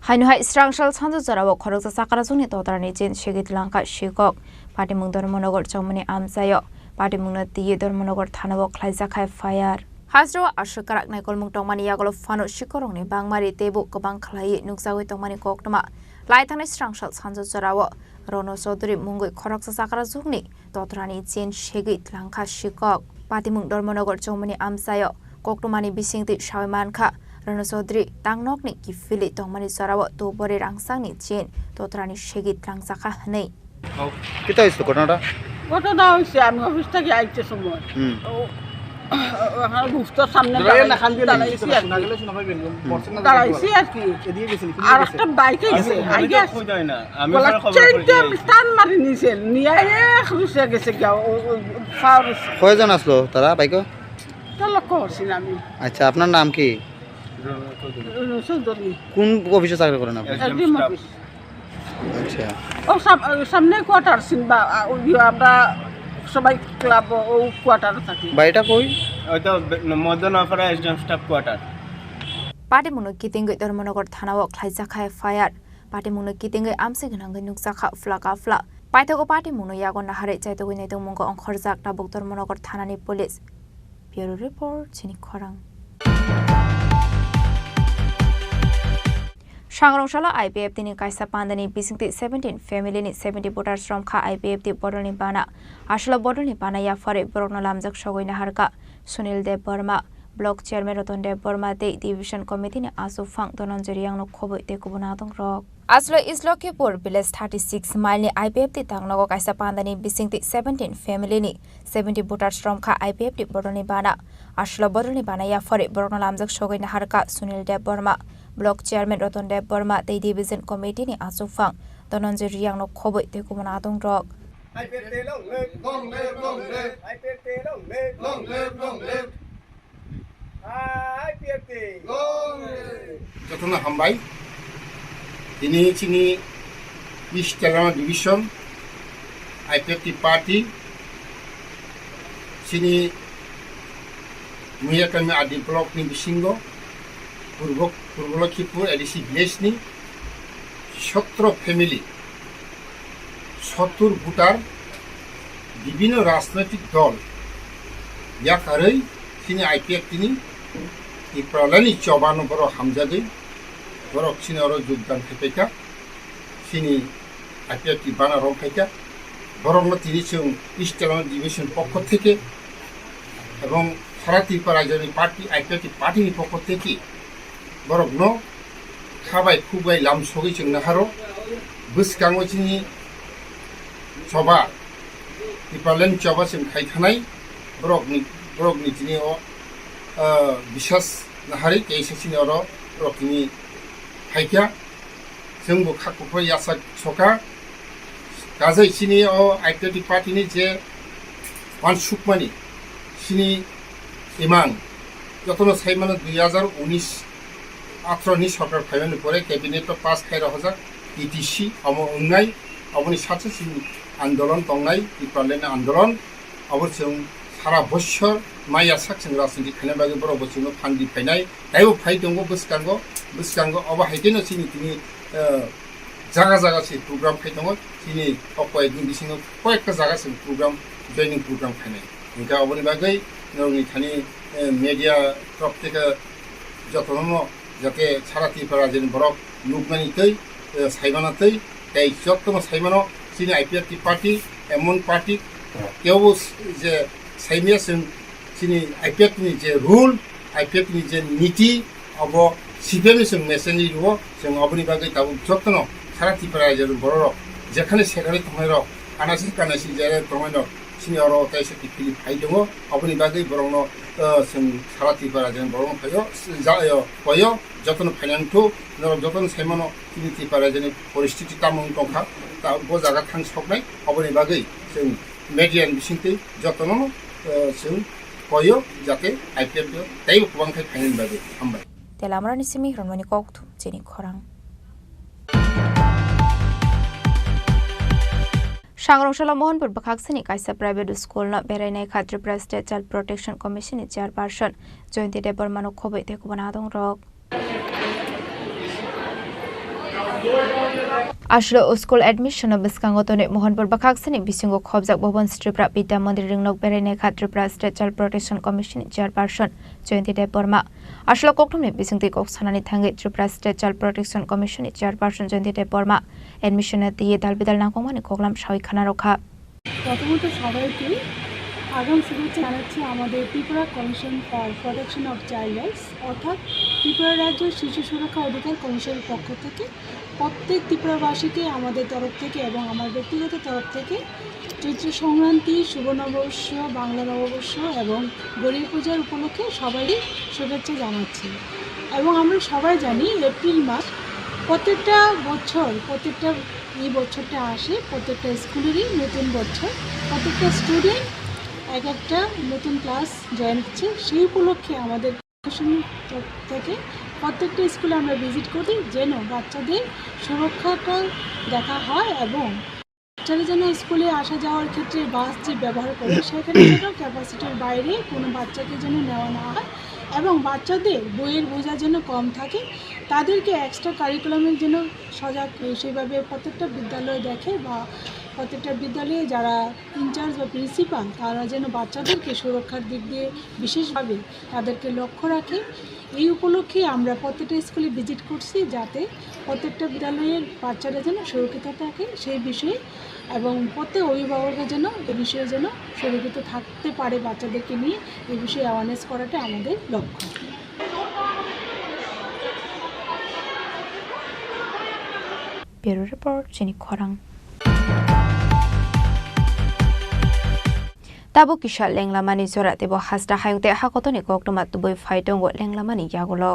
Haino hai srangsal sanjo jorao khoroksa chakrajwkni totrani chain segwi tlangkha sikok. Patimung Dharmanagar chongmani amchaio. Patimungno twiwi Dharmanagar thanao khlaijak F I R. Hajrao aswk kwrak naikolmung tongmani yagulo phano sikorokni bangmari teibo kwbang khlaiwi nukjagwi tongmani koktwma. Lai thangnai srangsal sanjo jorao Rono Chaudhary mungwi khoroksa chakrajwkni totrani chain segwi tlangkha sikok. Patimung Dharmanagar chongmani amchaio koktwmani bisingtwi sawi mankha, Rono Chaudhary tangnokni kiphilwi tongmani jorao tubori rangchakni chain totrani segwi tlangjakha hwnwi. কিতা হয়েছিল ঘটনাটা? ঘটনা হয়েছে, আমি অফিস থেকে আইতে সময় হুম। ও, ওখানে বুঝতে সামনে দাঁড়াই-, দাঁড়াইছি আর কি। দাঁড়াইছি আর কি। আর একটা বাইক আইছে, আইয়া চেইনটা টান মারি নিছে, নিয়ে এক রুশে গেছে গিয়া, ও, ও, ফাওর। কয়জন আসলো তারা বাইকো? তো লক্ষ্য করছি না আমি। আচ্ছা, আপনার নাম কি? চৌধুরী। কোন অফিসে চাকরি করেন আপনি? SDM office. আচ্ছা। ও সাম-, ওই সামনে কোয়ার্টার সিন বা, আ, ওই আমরা সবাই ক্লাব, ও কোয়ার্টারে থাকি। বাড়িটা কই? ওই তো বে-, Madanpara SDM staff quarter. Patimungno kitingwi Dharmanagar thanao khlaijakha F I R. Patimungno kitingwi amsi gwnangwi nukjakha phla ka phla. Paithago patimungno yago naharwi chaitogwi naitongmungo ongkhorjak tabuk Dharmanagar thanani police. Bureau Report, Chini Khorang. Sangrong salo I P F T ni kaisa pandani bisingtwi seventeen family ni seventy voters romkha I P F T bodolni bana. Aswkno bodolni bana yapharwi borokno lamjak sogwi naharkha Sunil Deb Barma, Block Chairman Ratan Deb Barma tei Division Committee ni achukphang Dhananjay Reang no khobwi tei kubun adong rok. Aswkno East Lakhipur Village thirty six mile ni I P F T tangnogo kaisa pandani bisingtwi seventeen family ni seventy voters romkha I P F T bodolni bana. Aswkno bodolni bana yapharwi borokno lamjak sogwi naharkha Sunil Deb Barma, Block Chairman Ratan Deb Barma tei Division Committee ni achukphang Dhananjay Reang no khobwi tei kubun adong rok. I P F T long live, long live, long live. I P F T long live, long live, long live. I P F T. Long live. Jotono hambai. Tini chini East Telangana Division I P F T Party chini Muirakami R D block ni bisingo Purbo, Purbo Lakhipur A D C village ni sotro family Sottur voter, bibhinno rajnoitik dol yakarwi chini I P F T ni Tipralandni chobano borok hamjagwi borok chini oro jogdan khaiphaikha, chini I P F T bana romkhaikha. Borokno tini chwng East Telang Division pokho theke ebong sara Tripura rajyoni party, I P F T party ni pokho theke borokno kha bai khuk bai lam sogwi chwng naharo. Bwskango chini choba, Tipraland choba chwng khai thanai borokni, borokni tini o, ah, biswas naharwi kaisa chini oro borok tini phaikha. Chwngbo kha kuphur yachak soka. Kajai chini o I P F T party ni je wansukmani chini imang jotono saimano dui hajar unis atro ni sorkar phaimani pore cabinet o pass khai rohojak T T C omo wngnai. Oboni sachi chini andolon tongnai, Tipraland ni andolon. Abo chwng sara bossor maya sak chwng rajniti khaina bagwi borok bo chwngno phan di phainai. Taibo phai tongo bwskango, bwskango obo hai kheno chini tini, eh, jaga jaga se program khai tongo. Chini o koyekni bisingo koyekta jaga se program, joining program khainai. Hinkhe oboni bagwi norokni thani, eh, media rok theke jotono no jate sara Tripura rajyoni borok nuknani twi, eh, saimana twi, tei jotono saimano chini I P F T party emon party kebo s-, je saimya chwng chini I P F T ni je rule, I P F T ni je niti, abo C P M ni chwng message ni rwo, chwng oboni bagwi tabuk jotono sara Tripura rajyoni bororok jekhane sekhane tongnairok, anasi kanasi jera tongnairok, chini oro kaisa kiphilwi phai tongo, oboni bagwi borokno, eh, chwng sara Tripura rajyoni borokno phaio, ja-, eh, koyo, jotono phainani thuk, norok jotono saimano chini Tripura rajyoni poristiti tamo wng tongkha, ta bo jaga thang soknai, oboni bagwi chwng media ni bisingtwi jotono, eh, chwng koyo, jate I P F T teibo kwbang khai phainani bagwi. Hambai. Telamarani simi Ronmani kokthum chini khorang. Sangrong salo Mohanpur bwkhaksini kaisa private school no berai naikha Tripura State Child Protection Commission ni chairperson Jayanti Debbarma no khobwi tei kubun adong rok. Aswk school admission no bwskango tonwi Mohanpur bwkhaksini bisingo khobjak Bhuban Tripura Vidya Mandir ringnok berai naikha Tripura State Child Protection Commission ni chairperson Jayanti Debbarma. Aswk kokthumni bisingtwi kok sanani thangwi Tripura State Child Protection Commission ni chairperson Jayanti Debbarma admission no twiwi dal bidal nangkukmani koklam sawi khana rwkha. প্রথমত সবাইকে আগাম শুভেচ্ছা জানাচ্ছি আমাদের Tripura commission for protection of child rights, অর্থাৎ ত্রিপুরা রাজ্য শিশু সুরক্ষা অধিকার কমিশনের পক্ষ থেকে। প্রত্যেক ত্রিপুরাবাসীকে আমাদের তরফ থেকে এবং আমার ব্যক্তিগত তরফ থেকে চৈত্র সংক্রান্তি, শুভ নববর্ষ, বাংলা নববর্ষ এবং গরিয়া পূজার উপলক্ষে সবাইকে শুভেচ্ছা জানাচ্ছি। এবং আমরা সবাই জানি, এপ্রিল মাস প্রত্যেকটা বছর, প্রত্যেকটা এই বছরটা আসে, প্রত্যেকটা স্কুলেরই নতুন বছর, প্রত্যেকটা স্টুডেন্ট এক একটা নতুন ক্লাস জয়েন হচ্ছে। সেই উপলক্ষে আমাদের প্রশাসনের তরফ থেকে প্রত্যেকটা স্কুলে আমরা ভিজিট করি, যেন বাচ্চাদের সুরক্ষাটা দেখা হয় এবং বাচ্চারা যেন স্কুলে আসা যাওয়ার ক্ষেত্রে বাস যে ব্যবহার করে, সেখানে যেন ক্যাপাসিটির বাইরে কোনো বাচ্চাকে যেন নেওয়া না হয় এবং বাচ্চাদের বইয়ের বোঝা যেন কম থাকে। তাদেরকে এক্সট্রা কারিকুলামের জন্য সজাগ, সেইভাবে প্রত্যেকটা বিদ্যালয় দেখে বা প্রত্যেকটা বিদ্যালয়ে যারা ইনচার্জ বা প্রিন্সিপাল, তারা যেন বাচ্চাদেরকে সুরক্ষার দিক দিয়ে বিশেষভাবে তাদেরকে লক্ষ্য রাখে। এই উপলক্ষে আমরা প্রত্যেকটা স্কুলে ভিজিট করছি, যাতে প্রত্যেকটা বিদ্যালয়ের বাচ্চারা যেন সুরক্ষিত থাকে সেই বিষয়ে, এবং প্রত্যেক অভিভাবকরা যেন এ বিষয়ে যেন সুরক্ষিত থাকতে পারে বাচ্চাদেরকে নিয়ে, এ বিষয়ে অ্যাওয়ারনেস করাটা আমাদের লক্ষ্য। Bureau Report, chini khorang. Tabuk kisa lenglamani jora teibo hasta hayung tei hakotoni koktwma tubui phai tongo lenglamani yagulo.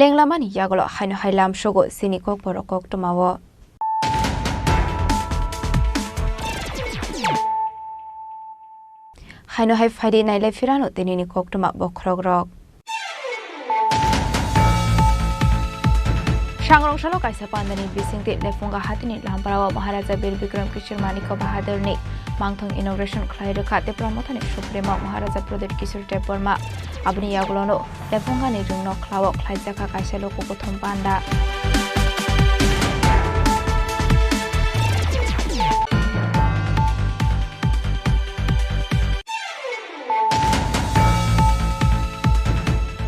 Lenglamani yagulo haino hai lamsogo chini kokborok koktwmao. Haino hai phaidi nailai phirano tinini koktwma bokhorokrok. Sangrong salo kaisa pandani bisingtwi Lephunga hatini Lamparao Maharaja Bir Bikram Kishore Manikya Bahadurni mangthong inauguration khlai rwkha Tipra Mothani Supremo Maharaja Pradyut Kishore Debbarma. Aboni yagulono Lephungani ringno khlao khlaijakha kaisa luku kuthum panda.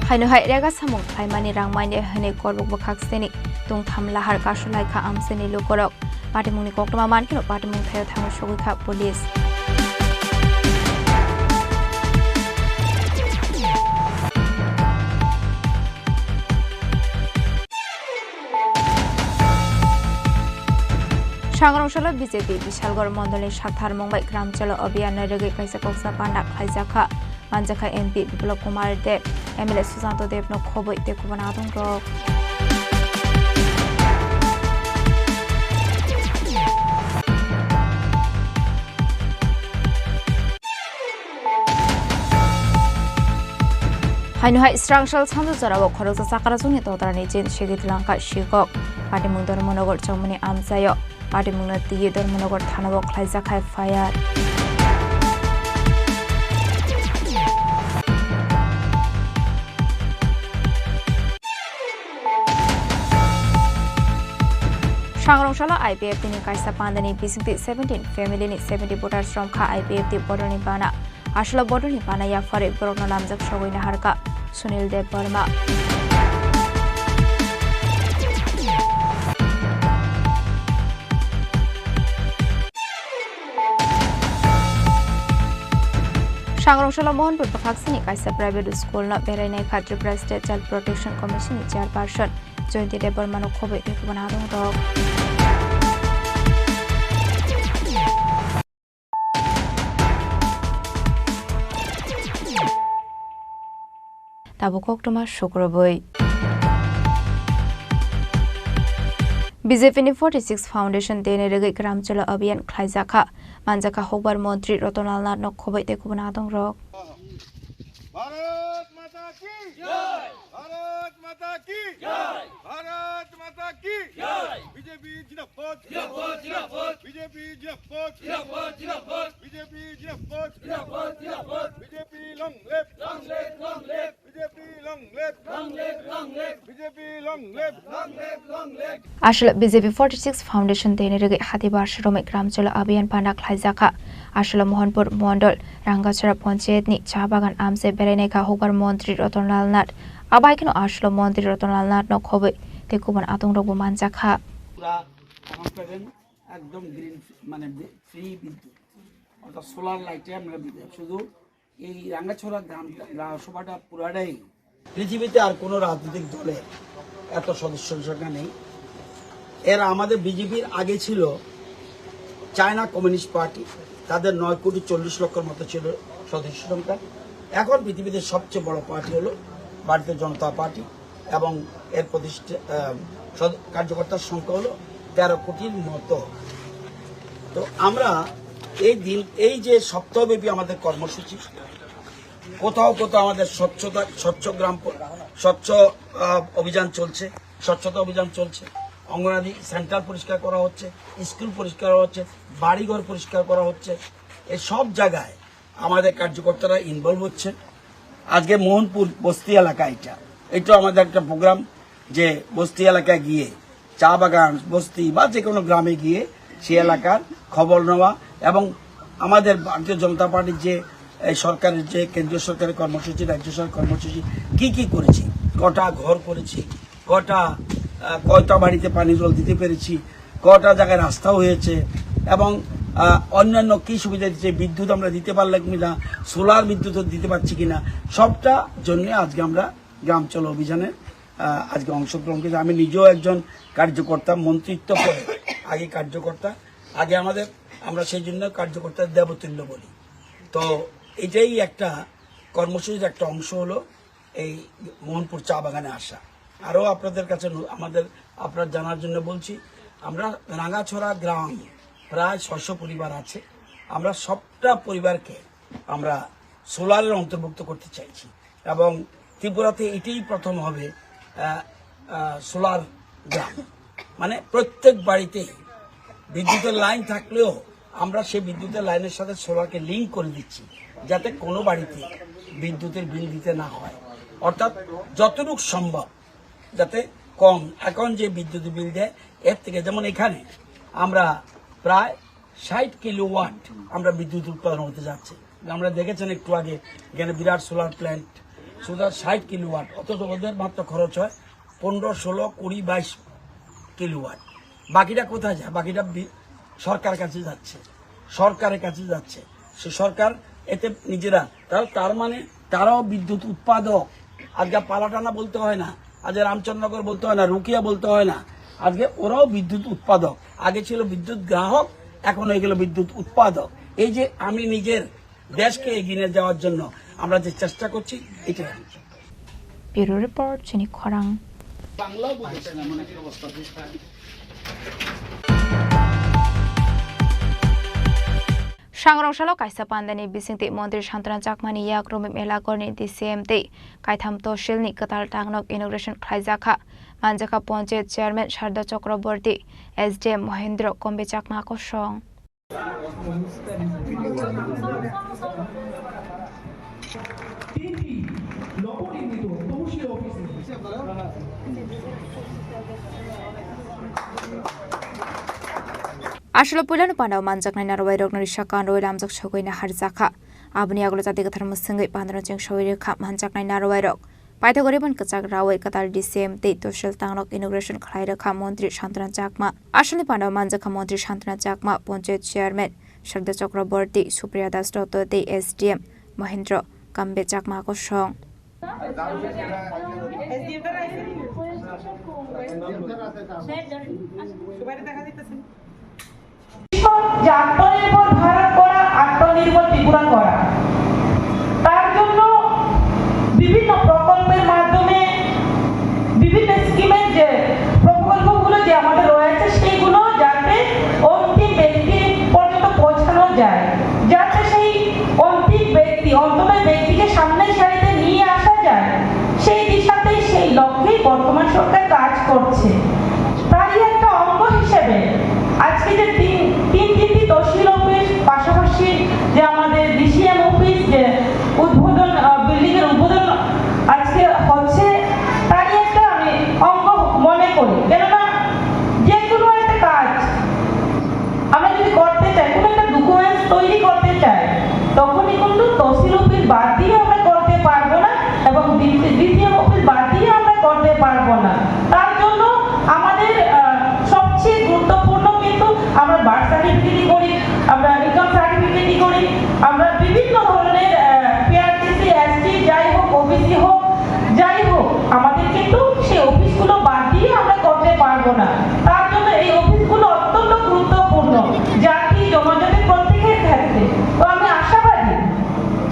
Haino hai rega samung khlaimani rang manya hwnwi korbuk bwkhak sini tungtham lahar kasulaikha amchaini lukurok. Patimungni koktwma mankhe patimung thaio thangwi sogwi kha police. Sangrong salo B J P Bishalgarh mondolni saktharmung bai Gram Chalo Abhiyan no rwgwi kaisa koksa panda khlaijakha. Manjakha M P Biplab Kumar Deb, M L A Susanto Deb no khobwi tei kubun adongrok. Haino hai srangsal sanjujorao khoroksa chakrajwngni todrani chin segwi twlangkha sikok. Patimung Dharmanagar chongmani amchaio. Patimungno twiwi Dharmanagar thanao khlaijak F I R. Sangrong salo I P F T ni kaisa pandani bisingtwi seventeen family ni seventy voters romkha I P F T bodolni bana. Aswla bodolni bana yapharwi borokno lamjak sogwi naharkha Sunil Debbarma. Sangrong salo Mohanpur bwkhaksini kaisa private school no berai naikha Tripura State Child Protection Commission ni chairperson Jayanti Debbarma no khobwi tei kubun adongrok. Tabuk koktwma sukrubwi. B J P ni forty six Foundation Day ni rwgwi Gram Chalo Abhiyan khlaijakha. Manjakha hukbar montri Ratan Lal Nath no khobwi tei kubun adongrok. Bharat माता की जय। भारत माता की जय। भारत माता की जय। B J P जिंदाबाद। जिंदाबाद, जिंदाबाद। B J P जिंदाबाद। जिंदाबाद, जिंदाबाद। B J P जिंदाबाद। जिंदाबाद, जिंदाबाद। B J P long live। Long live, long live। B J P long live। Long live, long live। B J P long live। Long live, long live। Aswla B J P forty six Foundation Day ni rwgwi hati bar sromwi Gram Chalo Abhiyan panda khlaijakha. Aswla Mohanpur Mondol Rangachara Panchayat ni cha bagan amchai berai naikha hukbar montri Ratan Lal Nath. Abai kheno aswla montri Ratan Lal Nath no khobwi tei kubun adongrokbo manjakha. পুরা এখন প্রেজেন্ট একদম গ্রিন, মানে ফ্রি বিদ্যুৎ, অর্থাৎ সোলার লাইটে আমরা বিদ্যুৎ। শুধু এই রাঙ্গাছড়া গ্রাম, গ্রাম সভাটা পুরাটাই। পৃথিবীতে আর কোনো রাজনৈতিক দলের এত সদস্য সংখ্যা নেই। এরা আমাদের বিজেপির আগে ছিল চায়না কমিউনিস্ট পার্টি, তাদের নয় কোটি চল্লিশ লক্ষর মতো ছিল সদস্য সংখ্যা। এখন পৃথিবীতে সবচেয়ে বড় পার্টি হলো ভারতীয় জনতা পার্টি এবং এর প্রতিষ্ঠা, আহ, সদ-, কার্যকর্তার সংখ্যা হলো তেরো কোটির মতো। তো আমরা এই দিন, এই যে সপ্তাহব্যাপী আমাদের কর্মসূচি, কোথাও কোথাও আমাদের স্বচ্ছতা, স্বচ্ছ গ্রাম প-, স্বচ্ছ, আহ, অভিযান চলছে, স্বচ্ছতা অভিযান চলছে, অঙ্গনাদি সেন্টার পরিষ্কার করা হচ্ছে, স্কুল পরিষ্কার করা হচ্ছে, বাড়িঘর পরিষ্কার করা হচ্ছে। এই সব জায়গায় আমাদের কার্যকর্তারা ইনভলভ হচ্ছে। আজকে মোহনপুর বস্তি এলাকা, এটা, এটা আমাদের একটা প্রোগ্রাম, যে বস্তি এলাকায় গিয়ে চা বাগান, বস্তি বা যে কোনো গ্রামে গিয়ে সে এলাকার খবর নেওয়া এবং আমাদের ভারতীয় জনতা পার্টির যে এই সরকারের, যে কেন্দ্রীয় সরকারের কর্মসূচি, রাজ্য সরকারের কর্মসূচি কি কি করেছি, কটা ঘর করেছি, কটা, আহ, কয়টা বাড়িতে পানি জল দিতে পেরেছি, কটা জায়গায় রাস্তা হয়েছে এবং, আহ, অন্যান্য কি সুবিধা দিচ্ছে, বিদ্যুৎ আমরা দিতে পারলাম কিনা, সোলার বিদ্যুৎ দিতে পারছি কিনা, সবটা জন্য আজকে আমরা গ্রাম চলো অভিযানে, আহ, আজকে অংশগ্রহণ করেছি। আমি নিজেও একজন কার্যকর্তা, মন্ত্রিত্ব করে আগে কার্যকর্তা, আগে আমাদের, আমরা সেই জন্য কার্যকর্তা দেবতুল্য বলি। তো এটাই একটা কর্মসূচির একটা অংশ হলো এই মোহনপুর চা বাগানে আসা। আরও আপনাদের কাছে নু-, আমাদের, আপনার জানার জন্য বলছি, আমরা রাঙাছড়া গ্রাম প্রায় ছয়শো পরিবার আছে, আমরা সবটা পরিবারকে আমরা সোলারের অন্তর্ভুক্ত করতে চাইছি। এবং ত্রিপুরাতে এটাই প্রথম হবে, আহ, আহ, সোলার গ্রাম, মানে প্রত্যেক বাড়িতেই বিদ্যুতের লাইন থাকলেও আমরা সেই বিদ্যুতের লাইনের সাথে সোলারকে লিংক করে দিচ্ছি, যাতে কোনো বাড়িতে বিদ্যুতের বিল দিতে না হয়। অর্থাৎ যতটুকু সম্ভব যাতে কম, এখন যে বিদ্যুৎ বিল দেয় এর থেকে, যেমন এখানে আমরা প্রায় ষাট কিলোওয়াট আমরা বিদ্যুৎ উৎপাদন হতে যাচ্ছে। আমরা দেখেছেন একটু আগে এখানে বিরাট সোলার প্ল্যান্ট, শুধু ষাট কিলোওয়াট, অথচ ওদের মাত্র খরচ হয় পনেরো, ষোলো, কুড়ি, বাইশ কিলোওয়াট। বাকিটা কোথায় যায়? বাকিটা বি-, সরকারের কাছে যাচ্ছে, সরকারের কাছে যাচ্ছে। সে সরকার এতে নিজেরা, তার, তার মানে তারাও বিদ্যুৎ উৎপাদক। আজকে পালাটানা বলতে হয় না, আজকে রামচন্দ্রনগর বলতে হয় না, রুকিয়া বলতে হয় না, আজকে ওরাও বিদ্যুৎ উৎপাদক। আগে ছিল বিদ্যুৎ গ্রাহক, এখন হয়ে গেল বিদ্যুৎ উৎপাদক। এই যে আমি নিজের দেশকে এগিয়ে নিয়ে যাওয়ার জন্য আমরা যে চেষ্টা করছি, এটাই। Bureau Report, Chini Khorang. Sangrong salo kaisa pandani bisingtwi Montri Santana Chakmani yak Rumim Elagorni D C M tei kaitham tosilni kwtal tangnok inauguration khlaijakha. Manjakha Panchayat Chairman Sharda Chakraborty, S D M Mohendro Kombe Chakma kosong. Aswkno puilano pandao manjaknai narwai rokno risa kanrwi lamjak sogwi naharjakha. Aboni yagulo jati kwthar mwswngwi pandano cheng sogwi rwkha manjaknai narwai rok. Paithakgwi ribon kwchak rawi kwtal D C M tei tosil tangnok inauguration khlai rwkha Montri Santana Chakma. Aswkni pandao manjakha Montri Santana Chakma, Panchayat Chairman Sharda Chakraborty, Supriya Das Dotto tei S D M Mohendro Kambe Chakma kosong. যে আত্মনির্ভর ভারত করা, আত্মনির্ভর ত্রিপুরা করা, তার জন্য বিভিন্ন প্রকল্পের মাধ্যমে, বিভিন্ন স্কিমের যে প্রকল্পগুলো যে আমাদের রয়েছে, সেইগুলো যাতে অন্তিম ব্যক্তি পর্যন্ত পৌঁছানো যায়, যাতে সেই অন্তিম ব্যক্তি, অন্তত ব্যক্তিকে সামনের সারিতে নিয়ে আসা যায়, সেই দিশাতেই, সেই লক্ষ্যেই বর্তমান সরকার কাজ করছে। তারই একটা অঙ্গ হিসেবে আজকে যে তিন, তিন তিনটি তহসিল অফিস, পাশাপাশি যে আমাদের D C M অফিস, যে উদ্বোধন, আহ, বিল্ডিং এর উদ্বোধন আজকে হচ্ছে, তারই একটা আমি অঙ্গ মনে করি। কেননা যে কোনো একটা কাজ আমরা যদি করতে চাই, কোনো একটা ডকুমেন্টস তৈরি করতে চাই, তখনই কিন্তু তহসিল অফিস বাদ দিয়ে আমরা করতে পারবো না, এবং D C, D C M office বাদ দিয়ে আমরা করতে পারবো না। তার জন্য আমাদের, আহ, সবচেয়ে গুরুত্বপূর্ণ কিন্তু আমরা বার্থ সার্টিফিকেটই করি, আমরা ইনকাম সার্টিফিকেটই করি, আমরা বিভিন্ন ধরনের, আহ, P R T C, S T, যাই হোক, O B C হোক, যাই হোক, আমাদের কিন্তু সেই অফিসগুলো বাদ দিয়ে আমরা করতে পারবো না। তার জন্য এই অফিসগুলো অত্যন্ত গুরুত্বপূর্ণ জাতি জনজাতির প্রত্যেকের ক্ষেত্রে। তো আমি আশাবাদী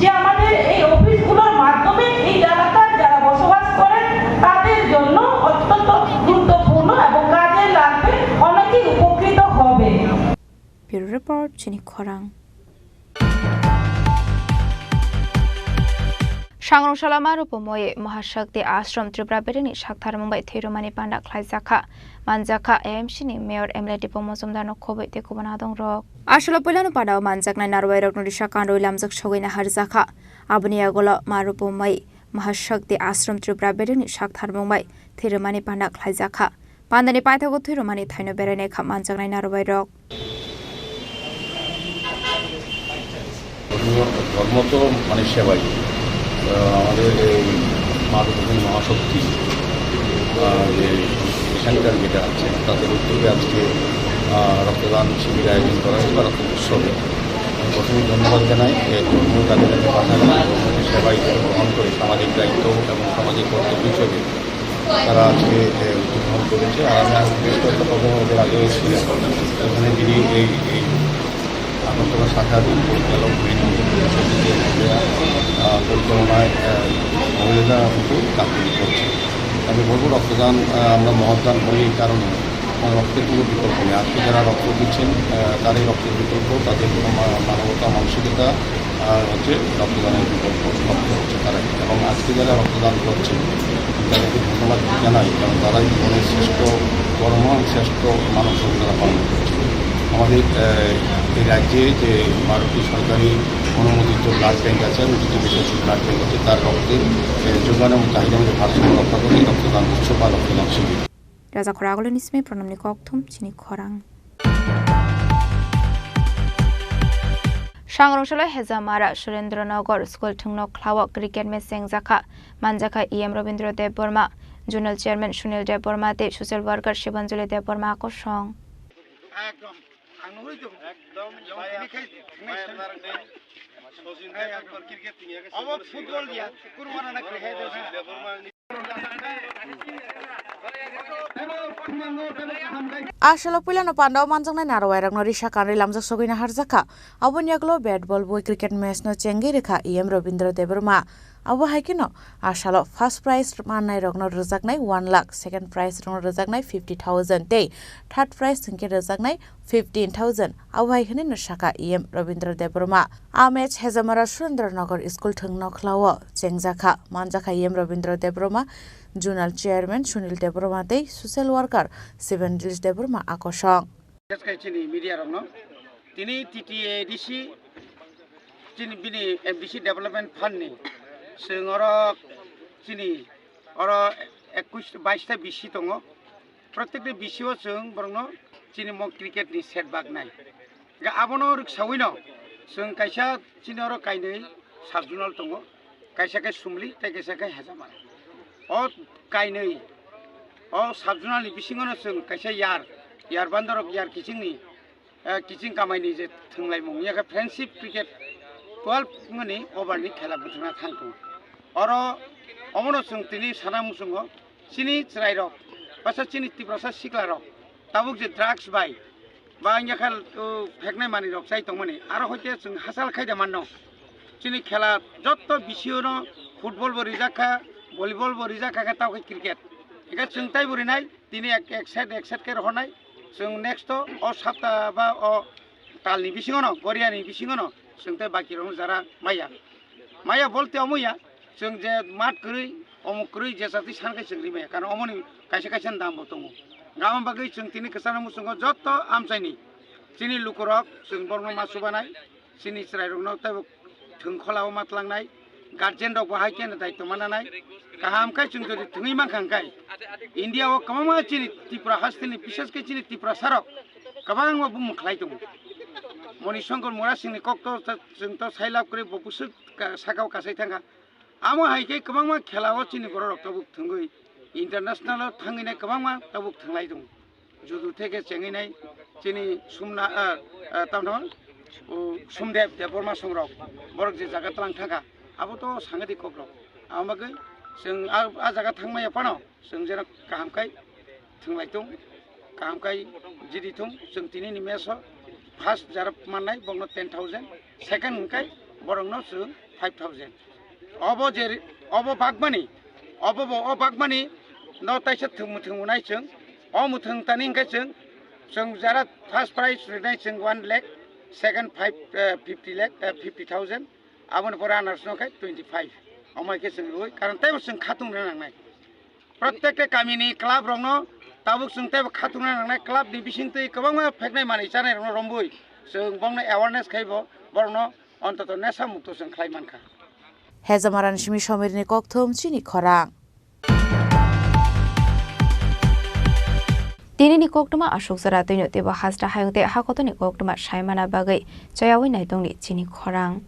যে আমাদের এই অফিসগুলোর মাধ্যমে এই এলাকার যারা বসবাস করেন তাদের জন্য অত্যন্ত গুরুত্বপূর্ণ এবং কাজে লাগবে, অনেকেই উপকৃত হবে। Bureau Report, Chini Khorang. Sangrong salama rupumoi Mahashakti Ashram Tripura Bedengni saktharmung bai thwirwmani panda khlaijakha, manjakha A M C ni Mayor M L A Dipok Mojumdar no khobwi tei kubun adong rok. Aswkno puilano pandao manjaknai narwai rokno risa kanrwi lamjak sogwi naharjakha. Aboni yagulo ma rupumoi Mahashakti Ashram Tripura Bedengni saktharmung bai thwirwmani panda khlaijakha. Pandani paithago thwirwmani thaino berainai kha manjaknai narwai rok. ধর্ম তো মানে সেবাই। আহ, আমাদের এই মা রূপহী মহাশক্তি, আহ, যে সেন্টার যেটা আছে, তাদের উদ্যোগে আজকে, আহ, রক্তদান শিবির আয়োজন করা হয়েছে বা রক্ত উৎসবে। আমি প্রথমে ধন্যবাদ জানাই, এ, ধর্মীয় কাজের একটা পাশাপাশি ধর্মীয় সেবা হিসেবে গ্রহণ করে সামাজিক দায়িত্ব এবং সামাজিক কর্তব্য হিসেবে তারা আজকে, এ, উদ্যোগ গ্রহণ করেছে। আর আমি আরও বেশ কয়েকটা প্রোগ্রাম ওদের আগেও এসেছিলেন, ওখানে যিনি এই, এই আগরতলা শাখা পরিচালক মেন পরিচালনায়, আহ, মহিলারা কিন্তু কাজ করছে। আমি বলবো রক্তদান, আহ, আমরা মহৎ দান করি, এই কারণে, আহ, রক্তের কোনো বিকল্প নেই। আজকে যারা রক্ত দিচ্ছেন, আহ, তারাই রক্তের বিকল্প, তাদের মা-, মানবতা, মানসিকতা, আহ, হচ্ছে রক্তদানের বিকল্প, রক্ত হচ্ছে তারাই। এবং আজকে যারা রক্তদান করছে, তাদেরকে ধন্যবাদ জানাই, কারণ তারাই জীবনের শ্রেষ্ঠ কর্ম, শ্রেষ্ঠ মানব সেবা তারা পালন করছে। আমাদের, আহ, এই রাজ্যে যে বারোটি সরকারি অনুমোদিত ব্লাড ব্যাংক আছে, উচিত বিশেষ ব্লাড ব্যাংক আছে, তার রক্তের, আহ, যোগান এবং চাহিদা মতো ভারসাম্য রক্ষা করে রক্তদান উৎসব বা রক্তদান শিবির। Raja Khoraguluni simi pranamni kokthum chini khorang. Sangrongsalai Hezamara Surendra Nagar School thwngno khlawo cricket match chengjakha, manjakha E M Rabindra Debbarma, Zonal Chairman Sunil Debbarma tei Social Worker Shibanjali Debbarma kosong. Ekdom. Ang nugwi tongo. Ekdom. Yang tini khai, tini khai. Obo football ya, kurwana na khe hai. A salo puilano pandao manjaknai narwai rokno risa kanri lamjak sogwino harjakha. Aboni yagulo bat ball bui cricket match no chengwi rwkha E M Rabindra Debbarma. Abo hai kheno a salo first prize mannai rokno rwjaknai one lakh, second prize rokno rwjaknai fifty thousand tei third prize hwnkhe rwjaknai fifteen thousand. Abo hai hwnwi no sakha E M Rabindra Debbarma. A match Hezamara Surendra Nagar School thwngno khlawo chengjakha, manjakha E M Rabindra Debbarma, Zonal Chairman Sunil Debbarma tei Social Worker Sibanjali Debbarma akosong. Khe chini media rokno tini T T A D C chini bini M D C Development Fund ni chwng oro chini oro ekwis baista B C tongo. Protekta B C o chwng borokno chini mo cricket ni set bak nai. Ga abono rwksawino chwng kaisa chini oro kainwi sub-zonal tongo, kaisa khe Sumli tei kaisa khe Hezamara. O kainwi o sub-zonal ni bisingono chwng kaisa yar, yar bandorok yar kichingni, eh, kiching kamaini je thwnglaimung, yakhe friendship cricket twelve mani over ni khela bwswkna thang tongo. Oro omono chwng tini sana muchungo chini chwrairok, basa chini Tiprasa siklarok tabuk je drugs bai ba wngya khe, uh, pheknai manwi rok chai tongmani, aro hoite chwng hachal khai da manno. Chini khela jotto bisiono football bo rijak kha, volleyball bo rijak kha, khe tao khe cricket. Hingkhe chwng taibo rinai, tini ek, ek set, ek set khe rohornai. Chwng next o, o sapta ba o talni bisingono, goriani bisingono chwng tei baki rokno jara maya. Maya bolte omo ya, chwng je mat kwrwi, omo kwrwi je chati san khe chwng rimaya, karon omoni kaisa kaisa ni dam bo tongo. Gabon bagwi chwng tini kwchangni muchungo jotto amchaini chini lukurok chwng borokno ma chubanai, chini chwrairokno teibo thwng kholao ma tlangnai, guardian rokbo hai kheno daityo ma nanai. Kaham khe chwng jodi thwngwi mankha hwnkhe India o kwbangma chini Tripura hasteni, bishes khe chini Tiprasarok kwbangma bumung khlai tongo. Moni Shankar Murasingni kokto chwng to sailab kwrwi bo bwswk ka-, sakao kasai thangkha. Amo hai khe kwbangma khela o chini borok rok tabuk thwngwi international o thangwi nai kwbangma tabuk thwnglai tongo. Judu theke chengwi nai chini Sumna, ah, ah, tamno, o Sumdep Debbarma songrok borok je jaga tlang thangkha, abo to sangadi kokrok. Amo bagwi chwng a, a jaga thangmaya phano chwng jeno kaham khai thwnglai tong, kaham khai jidi thung. Chwng tini ni match o first jara mannai bokno ten thousand, second hwnkhe borokno chwng five thousand. Obo je ri-, obo bagmani, obo bo o bagmani no taisa thwng muthwng unai chwng. O muthwng tani hwnkhe chwng, chwng jara first prize rinai chwng one lakh, second five, eh, fifty lakh, eh, fifty thousand, aboni pore runners no khe twenty five. Omo hai khe chwng rwui, karon teibo chwng khatung rwna nangnai. Protekta kamini club rokno tabuk chwng teibo khatungna nangnai, club ni bisingtwi kwbangma pheknai manwi chanai rokno rombui chwng bongno awareness khaibo borokno ontoto nesa mukto chwng khlai mankha. Hejamarani simi Somirni kokthum chini khorang. Tinini koktwma aswk jora twino teibo hasta hayung tei hakotoni koktwma saimana bagwi chayawi naitongni chini khorang.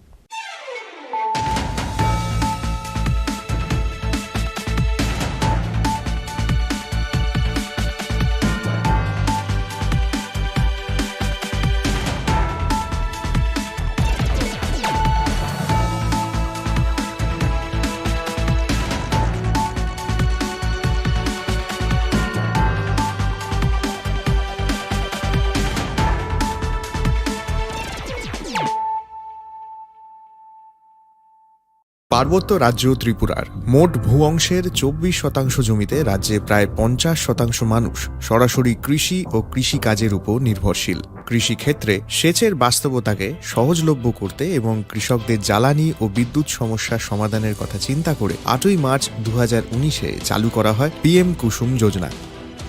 পার্বত্য রাজ্য ত্রিপুরার মোট ভূ অংশের চব্বিশ শতাংশ জমিতে রাজ্যে প্রায় পঞ্চাশ শতাংশ মানুষ সরাসরি কৃষি ও কৃষিকাজের উপর নির্ভরশীল। কৃষিক্ষেত্রে সেচের বাস্তবতাকে সহজলভ্য করতে এবং কৃষকদের জ্বালানি ও বিদ্যুৎ সমস্যার সমাধানের কথা চিন্তা করে আটই মার্চ দু হাজার উনিশে চালু করা হয় পিএম কুসুম যোজনা,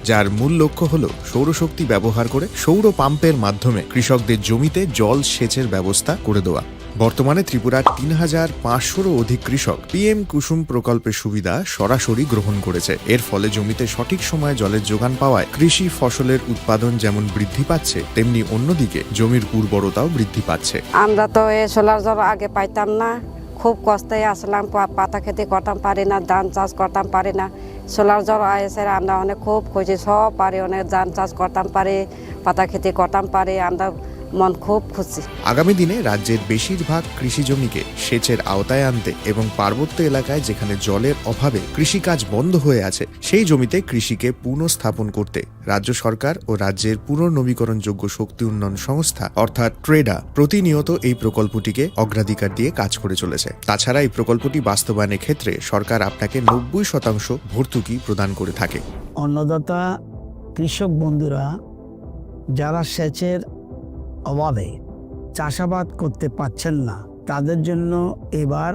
যার মূল লক্ষ্য হল সৌরশক্তি ব্যবহার করে সৌর পাম্পের মাধ্যমে কৃষকদের জমিতে জল সেচের ব্যবস্থা করে দেওয়া। বর্তমানে ত্রিপুরার তিন হাজার পাঁচশোরও অধিক কৃষক পিএম কুসুম প্রকল্পের সুবিধা সরাসরি গ্রহণ করেছে। এর ফলে জমিতে সঠিক সময়ে জলের যোগান পাওয়ায় কৃষি ফসলের উৎপাদন যেমন বৃদ্ধি পাচ্ছে, তেমনি অন্যদিকে জমির উর্বরতাও বৃদ্ধি পাচ্ছে। আমরা তো এই সোলার জল আগে পাইতাম না, খুব কষ্টে আসলাম, পা-, পাতা খেতি করতাম পারি না, ধান চাষ করতাম পারি না। সোলার জল আইসে আমরা অনেক খুব খুশি, সব পারি, অনেক ধান চাষ করতাম পারি, পাতা খেতি করতাম পারি, আমরা মন খুব খুশি। আগামী দিনে রাজ্যের বেশিরভাগ কৃষি জমিকে সেচের আওতায় আনতে এবং পার্বত্য এলাকায় যেখানে জলের অভাবে কৃষিকাজ বন্ধ হয়ে আছে, সেই জমিতে কৃষিকে পুনঃস্থাপন করতে রাজ্য সরকার ও রাজ্যের পুনর্নবীকরণযোগ্য শক্তি উন্নয়ন সংস্থা অর্থাৎ ট্রেডা প্রতিনিয়ত এই প্রকল্পটিকে অগ্রাধিকার দিয়ে কাজ করে চলেছে। তাছাড়া এই প্রকল্পটি বাস্তবায়নের ক্ষেত্রে সরকার আপনাকে নব্বই শতাংশ ভর্তুকি প্রদান করে থাকে। অন্নদাতা কৃষক বন্ধুরা যারা সেচের অভাবে চাষাবাদ করতে পারছেন না, তাদের জন্য এবার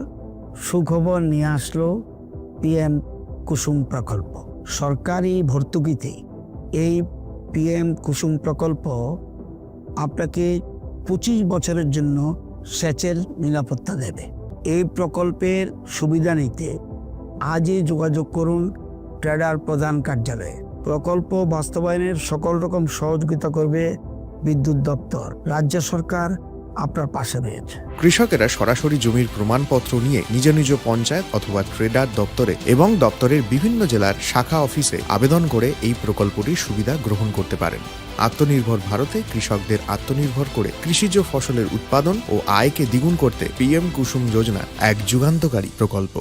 সুখবর নিয়ে আসলো পিএম কুসুম প্রকল্প। সরকারি ভর্তুকিতে এই পিএম কুসুম প্রকল্প আপনাকে পঁচিশ বছরের জন্য সেচের নিরাপত্তা দেবে। এই প্রকল্পের সুবিধা নিতে আজই যোগাযোগ করুন ট্রেডার প্রধান কার্যালয়ে। প্রকল্প বাস্তবায়নের সকল রকম সহযোগিতা করবে বিদ্যুৎ দপ্তর। রাজ্য সরকার আপনার পাশে রয়েছে। কৃষকেরা সরাসরি জমির প্রমাণপত্র নিয়ে নিজ নিজ পঞ্চায়েত অথবা ট্রেডার দপ্তরে এবং দপ্তরের বিভিন্ন জেলার শাখা অফিসে আবেদন করে এই প্রকল্পটির সুবিধা গ্রহণ করতে পারেন। আত্মনির্ভর ভারতে কৃষকদের আত্মনির্ভর করে কৃষিজ ফসলের উৎপাদন ও আয়কে দ্বিগুণ করতে পিএম কুসুম যোজনা এক যুগান্তকারী প্রকল্প।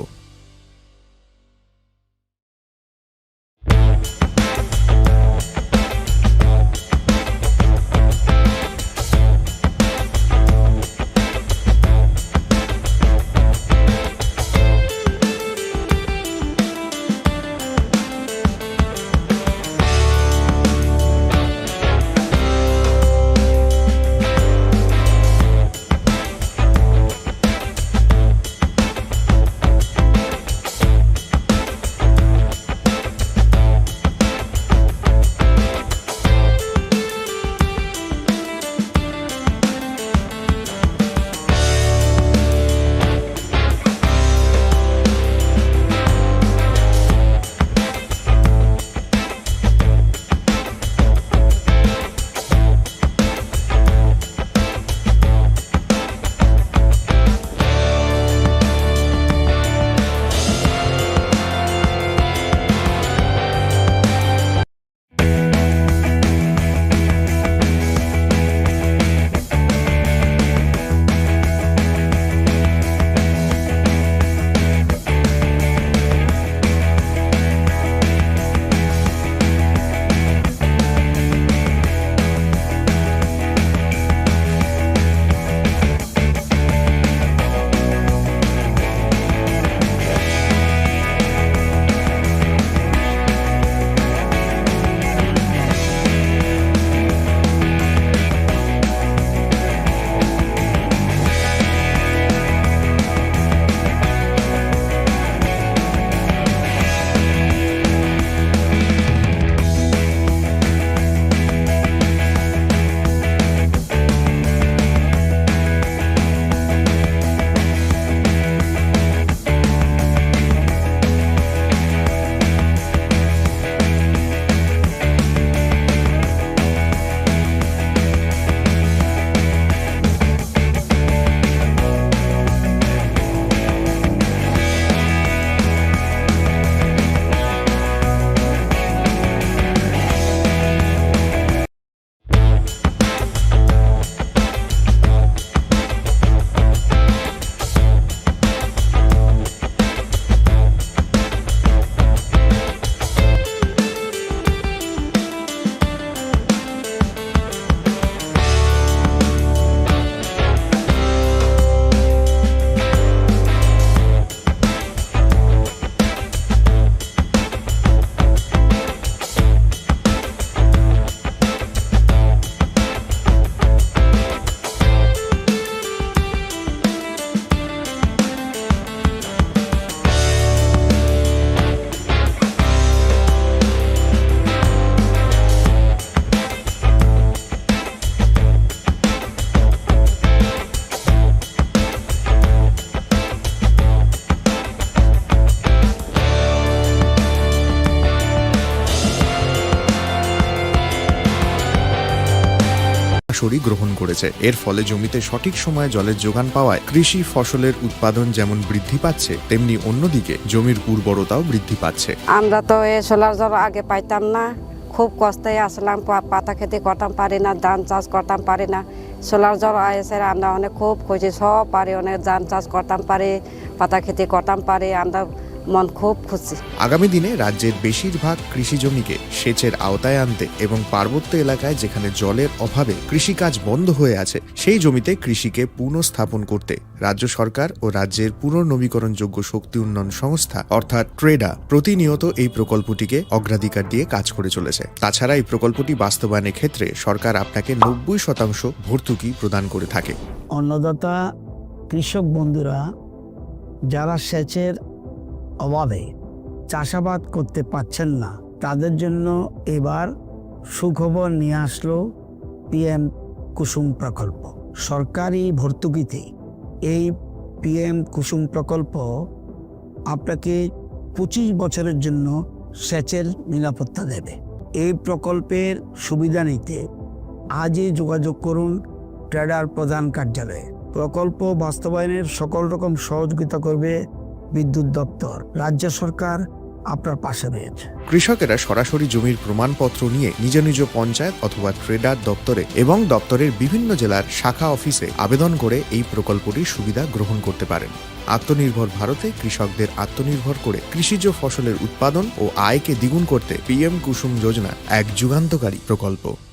সরাসরি গ্রহণ করেছে। এর ফলে জমিতে সঠিক সময়ে জলের যোগান পাওয়ায় কৃষি ফসলের উৎপাদন যেমন বৃদ্ধি পাচ্ছে, তেমনি অন্যদিকে জমির উর্বরতাও বৃদ্ধি পাচ্ছে। আমরা তো এই সোলার জল আগে পাইতাম না, খুব কষ্টে আসলাম, পা-, পাতা খেতে করতাম পারি না, ধান চাষ করতাম পারি না। সোলার জল এসে আমরা অনেক খুব খুশি, সব পারি, অনেক ধান চাষ করতাম পারি, পাতা খেতে করতাম পারি, আমরা মন খুব খুশি। আগামী দিনে রাজ্যের বেশিরভাগ কৃষি জমিকে সেচের আওতায় আনতে এবং পার্বত্য এলাকায় যেখানে জলের অভাবে কৃষিকাজ বন্ধ হয়ে আছে, সেই জমিতে কৃষিকে পুনঃস্থাপন করতে রাজ্য সরকার ও রাজ্যের পুনর্নবীকরণযোগ্য শক্তি উন্নয়ন সংস্থা অর্থাৎ ট্রেডা প্রতিনিয়ত এই প্রকল্পটিকে অগ্রাধিকার দিয়ে কাজ করে চলেছে। তাছাড়া এই প্রকল্পটি বাস্তবায়নের ক্ষেত্রে সরকার আপনাকে নব্বই শতাংশ ভর্তুকি প্রদান করে থাকে। অন্নদাতা কৃষক বন্ধুরা যারা সেচের অভাবে চাষাবাদ করতে পারছেন না, তাদের জন্য এবার সুখবর নিয়ে আসলো পিএম কুসুম প্রকল্প। সরকারি ভর্তুকিতে এই পিএম কুসুম প্রকল্প আপনাকে পঁচিশ বছরের জন্য সেচের নিরাপত্তা দেবে। এই প্রকল্পের সুবিধা নিতে আজই যোগাযোগ করুন ট্রেডার প্রধান কার্যালয়ে। প্রকল্প বাস্তবায়নের সকল রকম সহযোগিতা করবে বিদ্যুৎ দপ্তর। রাজ্য সরকার আপনার পাশে রয়েছে। কৃষকেরা সরাসরি জমির প্রমাণপত্র নিয়ে নিজ নিজ পঞ্চায়েত অথবা ট্রেডার দপ্তরে এবং দপ্তরের বিভিন্ন জেলার শাখা অফিসে আবেদন করে এই প্রকল্পটির সুবিধা গ্রহণ করতে পারেন। আত্মনির্ভর ভারতে কৃষকদের আত্মনির্ভর করে কৃষিজ ফসলের উৎপাদন ও আয়কে দ্বিগুণ করতে পিএম কুসুম যোজনা এক যুগান্তকারী প্রকল্প।